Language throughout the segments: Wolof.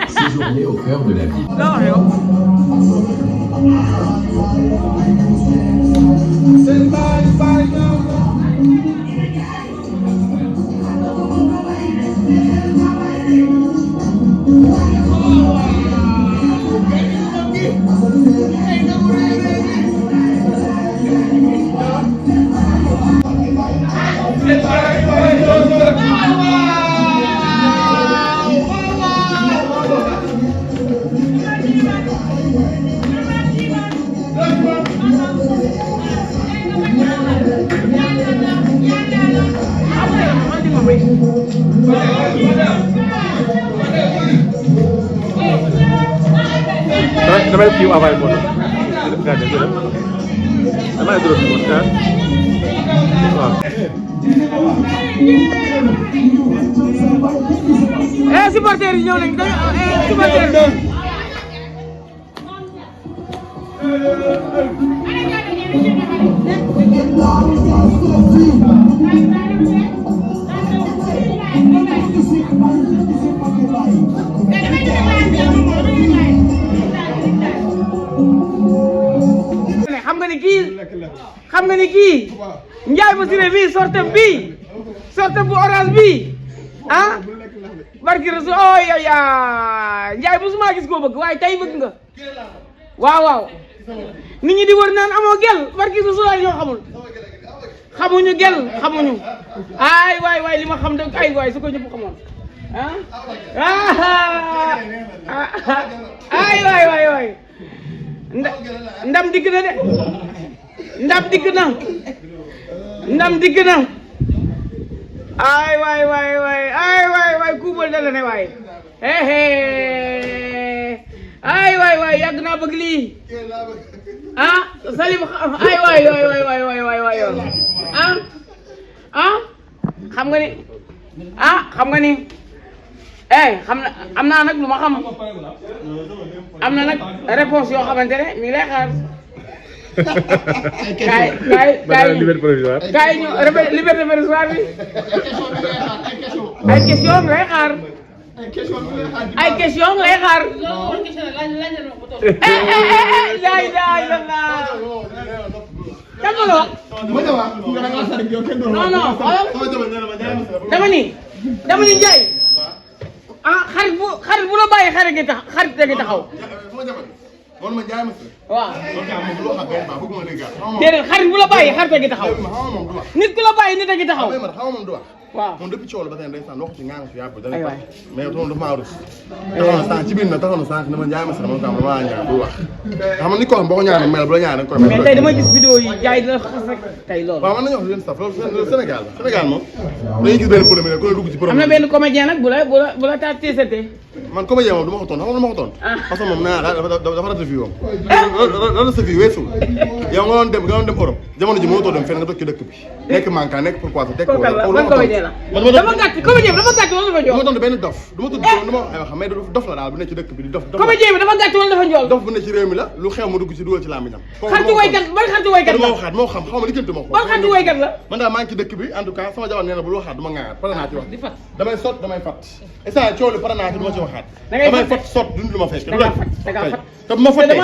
Séjourner au cœur de la ville. Damay kii avay bon damay doro ci bon waaw supporter yi ñëw nañ supporter xam nga ni kii Ndiaye Massiré bii sortem bu orange bii ah barki rasul oh ya Ndiaye musuma gis koo bëgg waaye tey bëgg nga waaw nit ñi di wër naan amoo gel barki rasul ay ñoo xamuñu gel xamuñu ay waay li ma xam de ay waay su ko ñëpp xamoon ah ay waay ndam dikk na de ndam dikk na ndam dikk na ay waay kuubal dala ne waay ay waay yàgg naa bëgg lii Salim ay waay xam nga ni xam nga ni xam na am naa nag lu ma xam am na nag réponse yoo xamante ne mi ngi lay xaar kaay ñu liberté provisoire bi ay question lay xaar ay question lay xaar laa ilaaha illallaah kan ma la wax non dama ni Ndiaye xarit bu la bàyyi xarit gi taxaw waaw déedéet xarit bu la bàyyi xarit gi taxaw nit ku la bàyyi nit a gi taxaw waaw moom depuis coow la ba tey ndeysaan wax ci ngaan fi yàgg dana mais moom dafa maa rus taxaw na sànq ci biir na taxaw na sànq dama Ndiaye Masara moom tam dama ñaan bu wax xam nga ni ko xam boo ko ñaanee mel bu la ñaanee ko mais tey dama gis vidéo yi jaay dina xas rek tey loolu waaw man nañu wax leen staff loolu Sénégal moom dañuy gis benn problème ku ne dugg ci problème am na benn comédien nag bu la taa teesate man comédien moom du ma ko tontu xam nga du ma ko tontu parce que moom naa dafa rata vie moom rata sa vie weesul yow nga doon dem Europe jamono ji mënatoo dem fenn nga toog ci dëkk bi nekk manquant nekk pourquoi teg ko dafa gàtt comédien bi dafa gàtt wala dafa njool du ma tontu benn dof du ma tudd du ma wax mais dof la daal bu nekk ci dëkk bi di dof comédien bi dafa gàtt wala dafa njool dof bu nekk ci réew mi la lu xew ma dugg ci dugal ci làmmiñam xaritu waykat ban xaritu waykat la moo xam xaw ma li jëntu ma ko ban xaritu waykat la man daal maa ngi ci dëkk bi en tout cas sama jabar nee na bu lu waxaat du ma ŋaaŋaat pare naa ci wax damay sot damay fat instant coow li pare naa ci du ma ci waxaat damay fat sot duñ lu ma fekk te bu ma fotee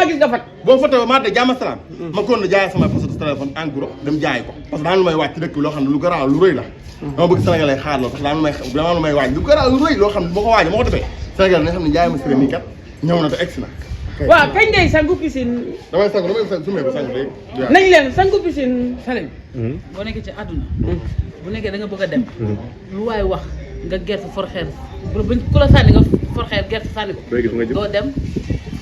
boo fotee maa de jàmm salaam ma kon na jaay sama poste de téléphone en gros dem jaay ko parce que daan lu may wàcc ci dëkk bi loo xam ne lu garaaw lu rëy la dama bëgg Sénégal lay xaar loolu parce que daan lu may wàcc lu garaaw lu rëy loo xam ne moo ko waaj moo ko defee Sénégal nga xam ne Ndiaye Masara nii kat ñëw na te egsi na waaw kañ ngay sangu piscine damay sumee ba sangu léegi nañ leen sangu piscine Salim boo nekkee ci àdduna bu nekkee da nga bëgg a dem lu waay wax nga gerte forxeer ku la sànni nga forxeer gerte sànni ko doo dem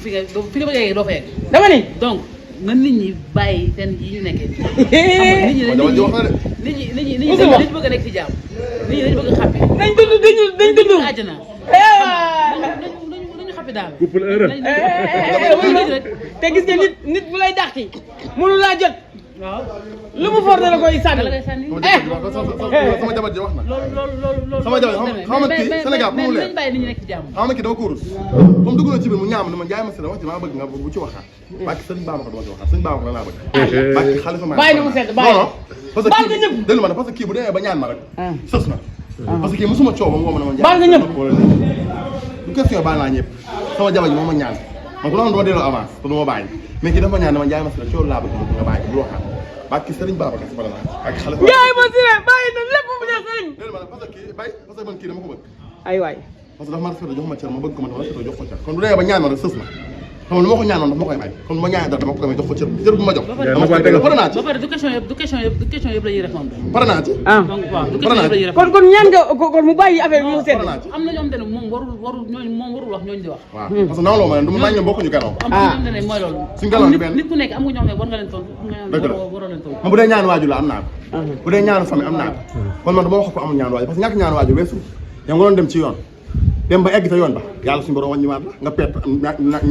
fi nga bëgg a yegg doo fa yegg dama ni donc nga nit ñi bàyyi seen yi ñu nekkee nit ñi dañu bëgg a nekk ci jàmm nit ñi dañu bëgg a xàppi dañ dund àjjana nañu xàppi daal te gis nga nit bu lay dàqi mënu laa jot waaw lu mu for da la koy sànni sama jabar ji wax na loolu sama jabar xam nga kii Sénégal pour mu leer bàyyi nit ñi nekk ci jàmm xam nga kii dama ko rus comme dugg na ci biir mu ñaam ne ma Ndiaye Masara wax ci maa bëgg nga bu ci waxaat bàkki sëñ Babacar dama ci waxaat sëñ Babacar la laa bëgg bàkki xalifa ma bàyyi na mu sedd bàyyi parce que kii déglu ma ne parce que kii bu demee ba ñaan ma rek sës na parce que kii mosuma coow ba mu woo ma ne ma baal nga ñëpp du question baal naa ñëpp sama jabar ji moo ma ñaan man ku la dama delloo avance te du ma bàyyi mais kii dafa ñaan dama Ndiaye Masara coow laa bëgg nga bàyyi bu waxaat bàkki sëriñ Babacar si bala naa ak xalifa Ndiaye Masara bàyyi na lépp mu def sëriñ déglu ma ne parce que kii bàyyi parce que man kii dama ko bëgg ay waay parce que dafa ma respecté jox ma cër ma bëgg ko ma dafa respecté jox ko cër kon bu demee ba ñaan ma rek sës na xam lu ma ko ñaanoon daf ma koy may kon bu ma ñaanee dara dama ko may jox ko cër bu ma jox pare naa ci ba pare du question yëpp la ñuy répondre pare naa ci donc waaw du question yëpp la ñuy répondre kon ñaan nga kon mu bàyyi affaire bi mu sedd am na ñoo xam ne moom warul wax ñooñu di wax waaw parce que nawloo ma ne du ma ñoom bokkuñu gannaaw am na ñoo xam ne mooy loolu suñu gannaaw benn nit ku nekk am nga ñoo xam ne war nga leen tontu waroo leen tontu man bu dee ñaan waajur la am naa ko bu dee ñaanu famille am naa ko kon man dama wax ko amul ñaan waajur parce que ñàkk ñaan waajur weesu yow nga doon dem ci yoon dem ba egg sa yoon ba yàlla suñu borom wàññiwaat la nga perte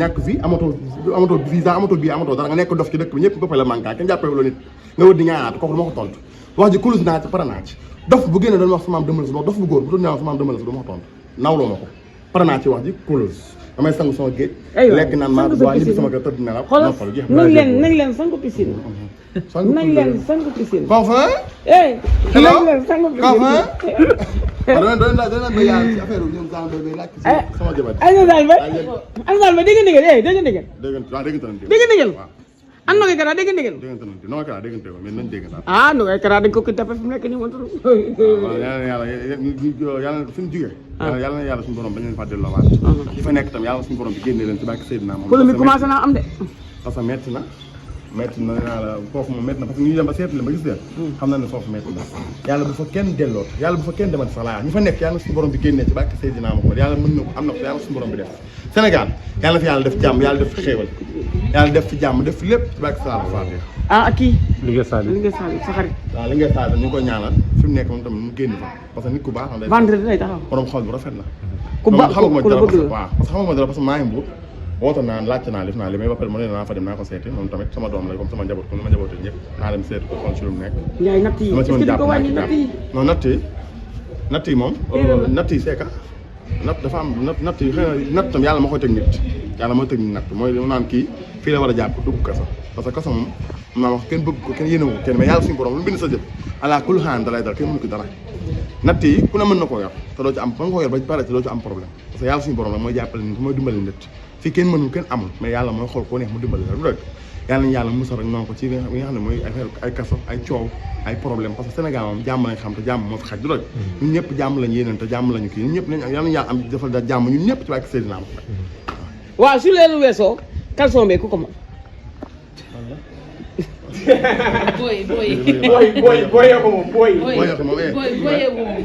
ñàkk vie amatoo visa amatoo bii amatoo dara nga nekk dof ci dëkk bi ñëpp bëppale la manquant kenn jàppee loolu nit nga wër di ñaanaat kooku dama ko tontu wax ji kulus naa ci pare naa ci dof bu génne doon wax sama maam dëmmal si dof bu góor bu doon ñaan sama maam dëmmal si dama ko tontu nawloo ma ko pare naa ci wax ji kulus damay sangu sama géej lekk naan maa waa ñibbi sama kër tëdd nelaw noppal jeex nañ leen sangu piscine nañ leen sangu piscine enfin nañ leen sangu piscine doon ba yàlla ci affaire ñoom Zane Mbaye laaj ci sama jabar ay Zane Mbaye dégg ngeen an no ngay kara dégg ngeen no ngay kara déggante ko mais nañ dégg daal ah no ngay kara dañ ko tapé fi mu nekk nii wantu yàlla suñu jugee yàlla na yàlla suñu borom bañ leen fa delloo waat ñi fa nekk tam yàlla suñu borom bi génne leen ci barke Seydina moom polémique commencé naa am de parce que metti na métti na naa la foofu moom métti na parce que ñu dem ba seetlu leen ba gis leen xam na ne foofu métti na yàlla bu fa kenn delloo yàlla bu fa kenn demati sax laa ñu fa nekk yàlla na suñu borom bi génnee ci bàkk Seydina Muhammad yàlla mën na ko am na ko yàlla suñu borom bi def Sénégal yàlla na fi yàlla def jàmm yàlla def fi xéewal yàlla def fi jàmm def fi lépp ci bàkk Sall Fatiha ak kii li nga Sall sa xarit waaw li ngay taal ñu ngi koy ñaanal fi mu nekk moom tamit mu génn fa parce que nit ku baax la vendredi lay taxaw borom xol bu rafet la ku baax xamaguma ku la dara bëgg la waaw parce que xamaguma dara parce que maa ngi mbuur woote naa laajte naa def naa li mais ba pare ma ne naa fa dem naa ko seeti moom tamit sama doom la comme sama njaboot comme li ma njaboote ñëpp naa dem seeti ko xool ci lu mu nekk Ndiaye natt yi dama ci est-ce mën que di jàpp ko naa wàññi ci natt yi jàpp non natt yi moom natt yi seeka natt dafa am natt yi xëy na natt tam yàlla moo koy teg nit yàlla mooy teg nit natt mooy li mu naan kii fii la war a jàpp dugg kaso parce que kaso moom naa wax kenn bëgg ko kenn yéene ko kenn mais yàlla suñu borom lu bind sa jëf ala kul xaan dalay dal kenn mënu ko dara natt yi ku ne mën na koo yor te doo ci am ba nga ko yor ba pare te doo ci am problème parce que yàlla suñu borom la mooy jàppale nit mooy dimbali nit fii kenn mënul kenn amul mais yàlla mooy xool koo neex mu dimbali la du rek yàlla nañu yàlla musal rek noonu ko ci li nga xam ne mooy affaire ay kaso ay coow ay problème parce que Sénégal moom jàmm lañ xam te jàmm moo fi xaj du rek ñun ñëpp jàmm lañ yéeneen te jàmm lañu kii ñun ñëpp nañ yàlla nañu yàlla am defal da jàmm ñun ñëpp ci bàkk Seydina Muhammad waaw su leelu weesoo caleçon bee ku ko moom booy booy ko moom booy booy ko moom booy